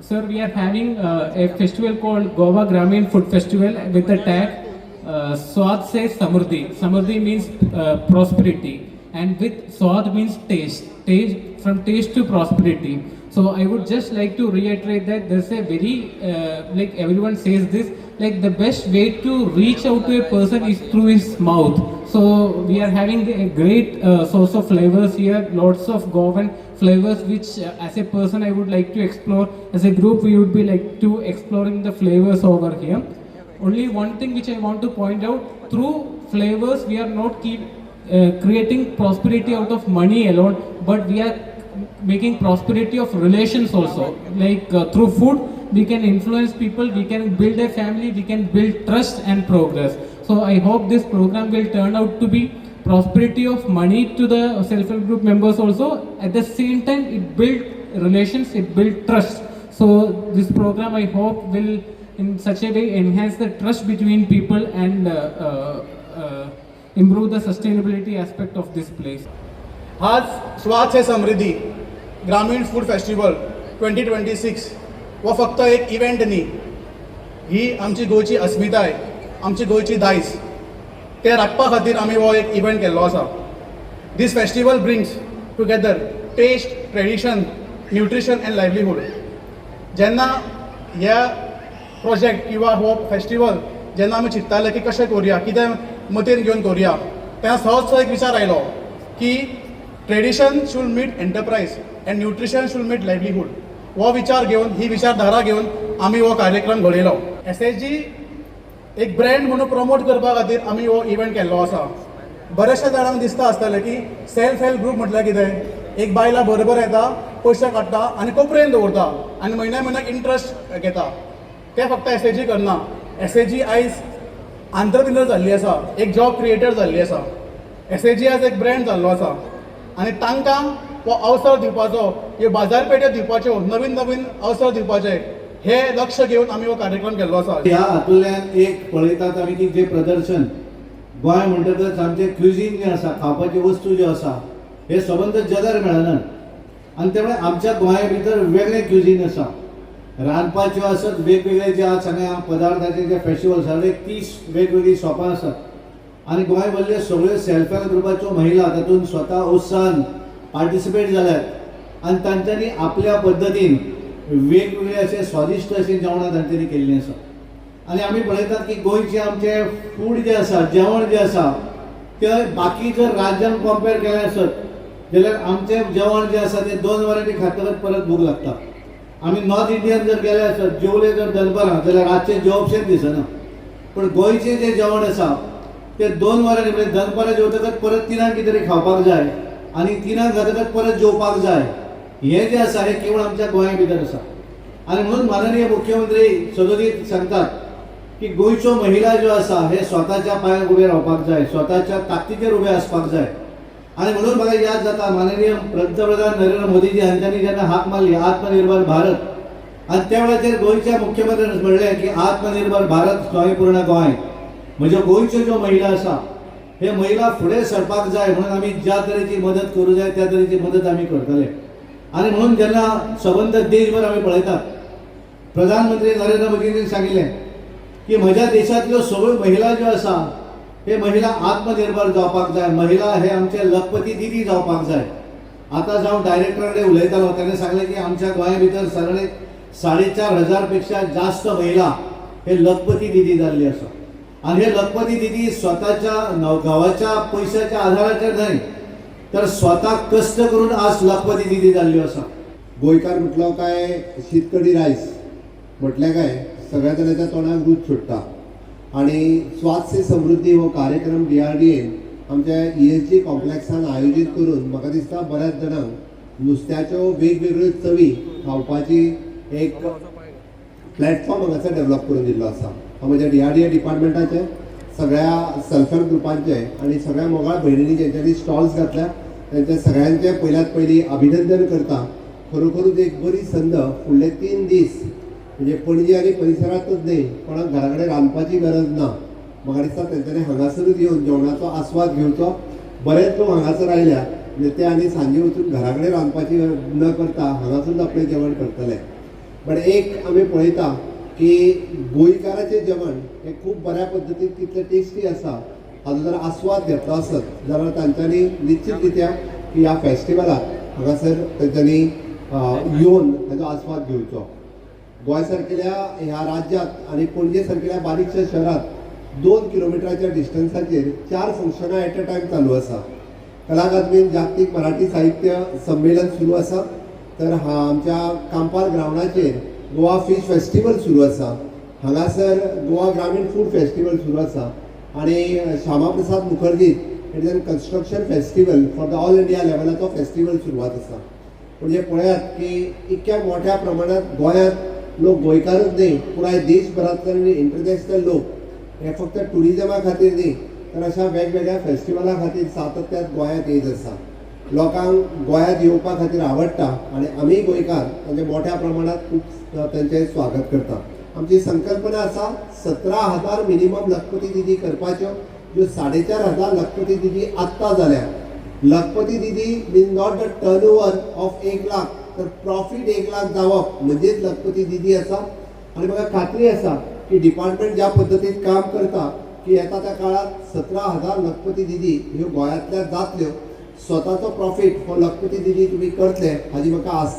Sir, we are having a festival called Goa Grameen Food Festival with the tag Swad Se Samruddhi. Samruddhi means prosperity, and with Swad means taste. Taste, from taste to prosperity. So I would just like to reiterate that there's a very, like everyone says this, like the best way to reach out to a person is through his mouth. So we are having a great source of flavors here, lots of Goan flavors, which as a person I would like to explore. As a group we would be like to exploring the flavors over here. Only one thing which I want to point out, through flavors we are not keep creating prosperity out of money alone, but we are making prosperity of relations also. Like through food we can influence people, we can build a family, we can build trust and progress. So I hope this program will turn out to be prosperity of money to the self-help group members also. At the same time, it built relations, it built trust. So this program, I hope, will in such a way enhance the trust between people and improve the sustainability aspect of this place. आज स्वाद से समृद्धी ग्रामीण food festival 2026 हो फक्त एक event न्ही, ही आमची गोंयची अस्मिताय, आमची गोंयची दायज, ते राखपा खातीर आमी हो एक इव्हेंट केल्लो आसा. This festival brings together taste, tradition, nutrition and livelihood. जेन्ना ह्या प्रोजेक्ट किंवा हो फेस्टिवल जेन्ना आमी चिंत्ताले की कशें करुया, कितें मतीन घेवन करुया, तेन्ना सहज एक विचार आयलो की tradition should meet enterprise and nutrition should meet livelihood. हो विचार घेवन, ही विचारधारा घेवन आमी हो कार्यक्रम घडयलो. एस एच जी एक ब्रँड म्हणून प्रमोट करपा खातीर आमी हो इव्हेंट केल्लो आसा. बऱ्याचशा जाणांक दिसता आसतलें की सेल्फ हेल्प ग्रूप म्हटल्यार कितें, एक बायलां बरोबर येता, पयशे काडटा आनी कोपरेन दवरता आनी म्हयन्या म्हयन्याक इंट्रस्ट घेता. तें फक्त एस एच जी करना. एस एच जी आयज आंत्रप्रिनर जाल्ली आसा, एक जॉब क्रिएटर जाल्ली आसा. एस एच जी आयज एक ब्रँड जाल्लो आसा आनी तांकां हो अवसर दिवपाचो, ह्यो बाजारपेठे दिवपाच्यो, नवीन नवीन अवसर दिवपाचे हे लक्ष घेवन आमी हो कार्यक्रम केल्लो आसा. ह्या हातूंतल्यान एक पळयतात आमी की जे प्रदर्शन गोंय म्हणटकच आमचें क्युझीन जें आसा, खावपाची वस्तू ज्यो आसा, हे सबंद जगार मेळनात आनी त्यामुळे आमच्या गोंया भितर वेगळें क्युझीन आसा. रांदपाच्यो आसत वेगवेगळे जे आज हांगा पदार्थाचे जे फेस्टिवल आसा, 30 वेगवेगळीं शॉपां आसात आनी गोंय भरले सगळ्यो सेल्फ हेल्प ग्रुपाच्यो महिला तातूंत स्वता उत्साहान पार्टिसिपेट जाल्यात आनी तांच्यांनी आपल्या पद्दतीन वेगवेगळे असे स्वादिश्ट अशीं जेवणां तांच्यांनी केल्लीं आसा. आनी आमी पळयतात की गोंयचें आमचें फूड जें आसा, जेवण जें आसा, तें बाकी जर राज्यान कंपेर केलें आसत जाल्यार आमचें जेवण जें आसा तें 2 वरांनी खातकच परत भूक लागता. आमी नॉर्थ इंडियन जर गेले आसत, जेवले जर दनपारां जाल्यार रातचें जेवपशेंच दिसना, पूण गोंयचें जें जेवण आसा तें 2 वरांनी म्हणजे दनपारां जेवतकच परत 3 कितें तरी खावपाक जाय आनी 3 जातकच परत जेवपाक जाय. हें जें आसा हें केवळ आमच्या गोंया भितर आसा. आनी म्हणून माननीय मुख्यमंत्री सदोदीत सांगतात की गोंयच्यो महिला ज्यो आसा हे स्वताच्या पांयार उबे रावपाक जाय, स्वताच्या ताकदीचेर उबे आसपाक जाय. आनी म्हणून म्हाका याद जाता माननीय पंतप्रधान नरेंद्र मोदीजी हांच्यांनी जेन्ना हाक मारली आत्मनिर्भर भारत, आनी त्या वेळाचेर गोंयच्या मुख्यमंत्र्यान म्हणलें की आत्मनिर्भर भारत स्वयंपूर्ण गोंय, म्हणजे गोंयच्यो ज्यो महिला आसा हे महिला फुडें सरपाक जाय म्हणून आमी ज्या तरेची मदत करूं जाय त्या तरेची मदत आमी करतले. आनी म्हणून जेन्ना सबंद देशभर आमी पळयतात, प्रधानमंत्री नरेंद्र मोदींनी सांगिल्लें की म्हज्या देशांतल्यो सगळ्यो महिला ज्यो आसा हे महिला आत्मनिर्भर जावपाक जाय, महिला हे आमचे लखपती दिदी जावपाक जाय. आतां जावं डायरेक्टरा कडेन उलयतालो, ताणें सांगलें की आमच्या गोंया भितर सादारण 4500 पेक्षा जास्त महिला हे लखपती दिदी जाल्ली आसा. आनी हे लखपती दिदी स्वताच्या गांवाच्या पयशाच्या आधाराचेर न्हय तर स्वता कश्ट करून आज लखपती दिदी जाल्ल्यो आसा. गोंयकार म्हटलो काय शीत कडी रायस म्हटल्यार काय सगळ्या जाणांच्या तोंडाक रूच सुट्टा. आनी स्वाद से समृद्धी हो कार्यक्रम DRDAन आमच्या ESG कॉम्प्लेक्सान आयोजीत करून म्हाका दिसता बऱ्याच जाणांक नुस्त्याच्यो वेगवेगळ्यो चवी खावपाची एक प्लॅटफॉर्म हांगासर डेवलप करून दिल्लो आसा. हो म्हज्या DRDA डिपार्टमेंटाचे, सगळ्या सेल्फ हेल्प ग्रुपांचे आनी सगळ्या मोगाळ भयणींनी जेंच्यांनी स्टॉल्स घातल्या त्यांच्या सगळ्यांचें पयल्यात पयलीं अभिनंदन करता. खरोखरूच एक बरी संद फुडले 3 दीस म्हणजे पणजे आनी परिसरांतच न्ही, कोणाक घरा कडेन रांदपाची गरज ना. म्हाका दिसता तेंच्यांनी हांगासरूच येवन जेवणाचो आस्वाद घेवचो. बरेच लोक हांगासर आयल्या म्हणजे ते आनी सांजे वचून घरा कडेन रांदपाची न करता हांगासरूच आपलें जेवण करतले. बट एक आमी पळयता की गोंयकाराचें जेवण हें खूब बऱ्या पद्दतीन कितलें टेस्टी आसा हाजो जर आस्वाद घेतलो आसत जाल्यार तांच्यांनी निश्चित रित्या की ह्या फेस्टिवलाक हांगासर तेंच्यांनी येवन ताजो आस्वाद घेवचो. गोंय सारकेल्या ह्या राज्यांत आनी पणजे सारकेल्या बारीकश्या शहरांत 2 किलोमिटराच्या डिस्टन्साचेर 4 फंक्शनां एट अ टायम चालू आसा. कला अकादमीन जागतीक मराठी साहित्य संमेलन सुरू आसा, तर आमच्या कांपाल ग्रावंडाचेर गोवा फीश फेस्टिवल सुरू आसा, हांगासर गोवा ग्रामीण फूड फेस्टिवल सुरू आसा आनी Shyama Prasad Mukherjee it is an construction festival for the all India लेवलाचो festival सुरवात आसा. म्हणजे पळयात की इतक्या मोठ्या प्रमाणात गोंयांत लोक गोंयकारच न्ही, पुराय देशभरांतल्यान आनी इंटरनॅशनल लोक हे फक्त ट्युरिजमा खातीर न्ही तर अशा वेगवेगळ्या फेस्टिवला खातीर सातत्यात गोंयांत येयत आसा. लोकांक गोंयांत येवपा खातीर आवडटा आनी आमी गोंयकार तांचे मोठ्या प्रमाणात खूब तांचें स्वागत करता. आमची संकल्पना आसा 17,000 मिनिमम लखपती दिदी करपाच्यो, ज्यो 4,500 लखपती दिदी आत्तां जाल्या. Lakhpati Didi mean not the turn over of 1 lakh, तर प्रॉफीट 1 लाख जावप म्हणजेच लखपती दिदी आसा. आनी म्हाका खात्री आसा की डिपार्टमेंट ज्या पद्दतीन काम करता की येता त्या काळात 17,000 लखपती दिदी ह्यो गोंयांतल्या जातल्यो. स्वताचो प्रॉफीट हो लखपती दिदी तुमी करतले हाजी म्हाका आस्त आसा.